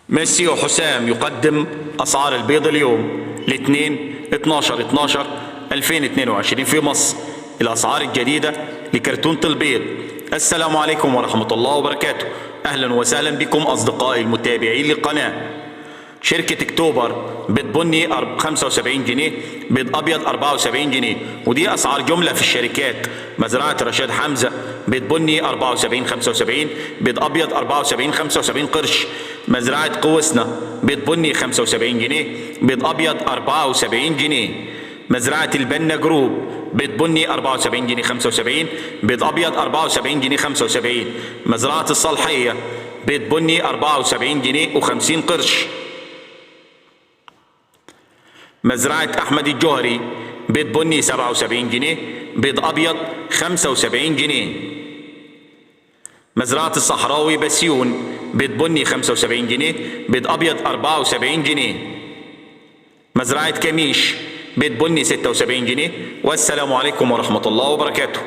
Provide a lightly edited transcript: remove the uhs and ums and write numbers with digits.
ميسيو حسام يقدم أسعار البيض اليوم الاثنين 12/12/2022 في مصر. الأسعار الجديدة لكرتونة البيض. السلام عليكم ورحمة الله وبركاته. أهلا وسهلا بكم أصدقائي المتابعين للقناة. شركة اكتوبر بيض بني 75 جنيه، بيض أبيض 74 جنيه، ودي أسعار جملة في الشركات. مزرعة رشاد حمزة بيض بني 74.75، بيض أبيض 74.75 قرش. مزرعة قوسنا بيض بني 75 جنيه، بيض أبيض 74 جنيه. مزرعة البنا جروب بيض بني 74 جنيه 75، بيض أبيض 74 جنيه 75. مزرعة الصالحية بيض بني 74 جنيه و50 قرش. مزرعة أحمد الجوهري بيض بني 77 جنيه، بيض أبيض 75 جنيه. مزرعة الصحراوي بسيون بيض بني 75 جنيه، بيض أبيض 74 جنيه. مزرعة كميش بيض بني 76 جنيه. والسلام عليكم ورحمة الله وبركاته.